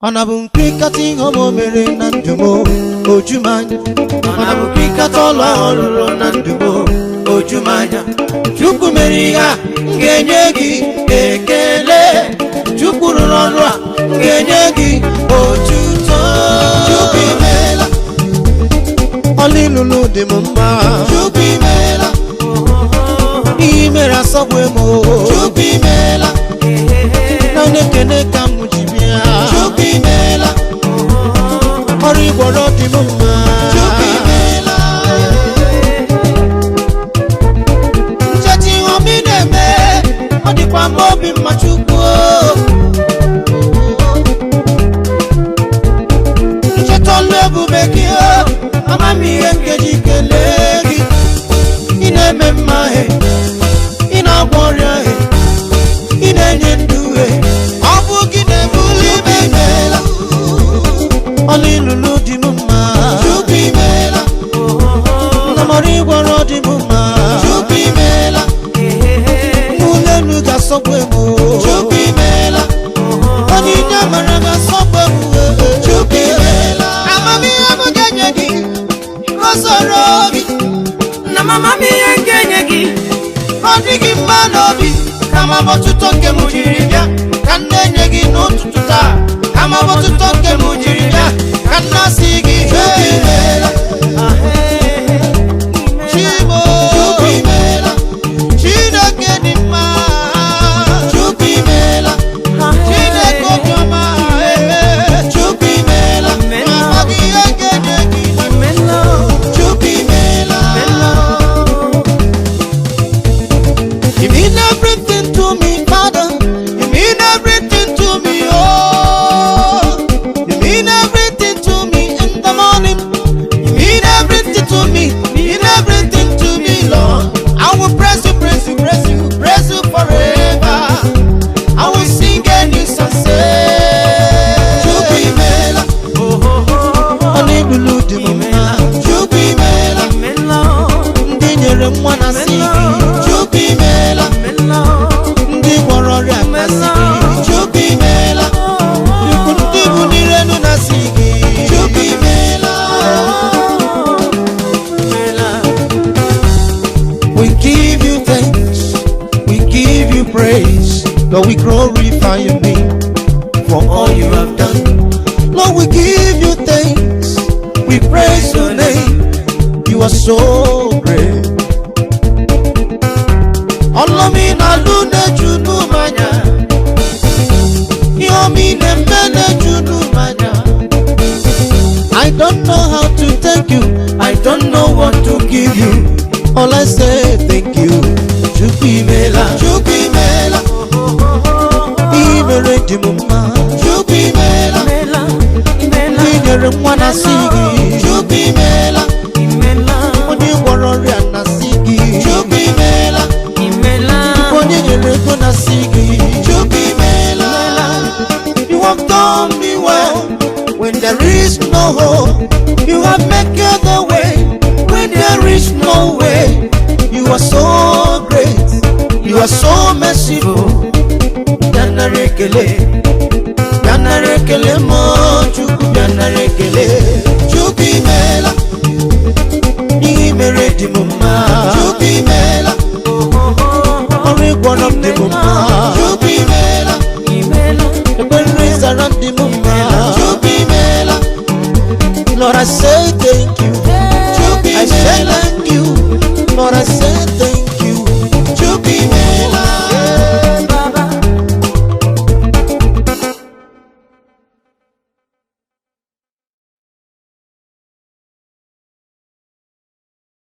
Ọ na-abụ nkirikata ihe ọma o mere na ndụ m, oju m anya. Ọ na-abụ nkirikata ọlụ ahụ ọ rụrụ na ndụ m, oju m anya. Chukwu mere ihe a, m ga-enye gị ekele. Chukwu rụrụ ọrụ a, m ga-enye gị otuto. Chukwu imeela, ọlụ ịlụlụ dị m mma. Chukwu imeela, ihe i mere asọgbu m. Chukwu imeela, naanị ekene ka m ji bịa. Chukwu imeela, ọrụ ịgwọrọ dị m mma. Chukwu imeela, ncheta ihe ọma ị na-eme, ọ dịkwa m obi mma. Chukwu, ncheta ọlụ ebube gị, ama m ihe nkeji kelee gị. Ị na-eme mma he, ị na-agwọ ọrịa he, ị na-enye ndụ he, ọ bụ gị na-ebuli ime. Imeela, ọlụ ịlụlụ dị m mma. Chukwu imeela, ndamọrọ ịgwọrọ dị m mma. Chukwu imeela, ụlọ elu ga-asọgbu egbu. Chukwu imeela, onyinye amara ga-asọgbu egbu. Chukwu imeela, amamihe m ga-enye gị ka o soro gị. Na mama m, ihe m ga-enye gị ọ dị gị mma n'obi. Kama bụ ọtụtụ nke m jiri bịa ka m na-enye gị n'ụtụtụ taa. Kama bụ ọtụtụ nke m jiri bịa ka m na-asị gị, Chukwu imeela. Chimo, Chukwu imeela, Chineke dị mma. Chukwu imeela, Chineke obiọma. Ee, Chukwu imeela. Amaghị ihe ga-enye gị. Chukwu imeela. You mean everything to me, Father. You mean everything to me, oh. You mean everything to me in the morning. You mean everything to me. Mean everything to me, Lord. I will praise you, praise you, praise you, praise you forever. I will sing a new song. Say, Chukwu imeela, ọlụ ịlụlụ dị m mma. Chukwu imeela, ndị nyere nwa na sị gị. Chukwu imeela, ndị gwọrọ ọrịa na sị gị. Chukwu imeela, Chukwu ndị bụ n'irenu na sị gị. Chukwu imeela. We give you thanks, we give you praise, Lord, we glorify your name for all you have done. Lord, we give you thanks, we praise your name. You are so great. Ọlọ́mi na-alụ na-eju n'ụmanya, ihe ọma ị na-eme na-eju n'ụmanya. I don't know how to thank you, I don't know what to give you. All I say, thank you. Chukwu imeela, Chukwu imeela, ihe mere dị m mma. Chukwu imeela, ndị nyere nwa na sị gị. Chukwu imeela, onye gwọrọ ọrịa na sị gị. Chukwu imeela, onye nyere ego na sị gị. Chukwu imeela. You have done me well when there is no hope. You have made the way when there is no way. You are so great. You are so merciful. Bịa nara ekele. Bịa nara ekele.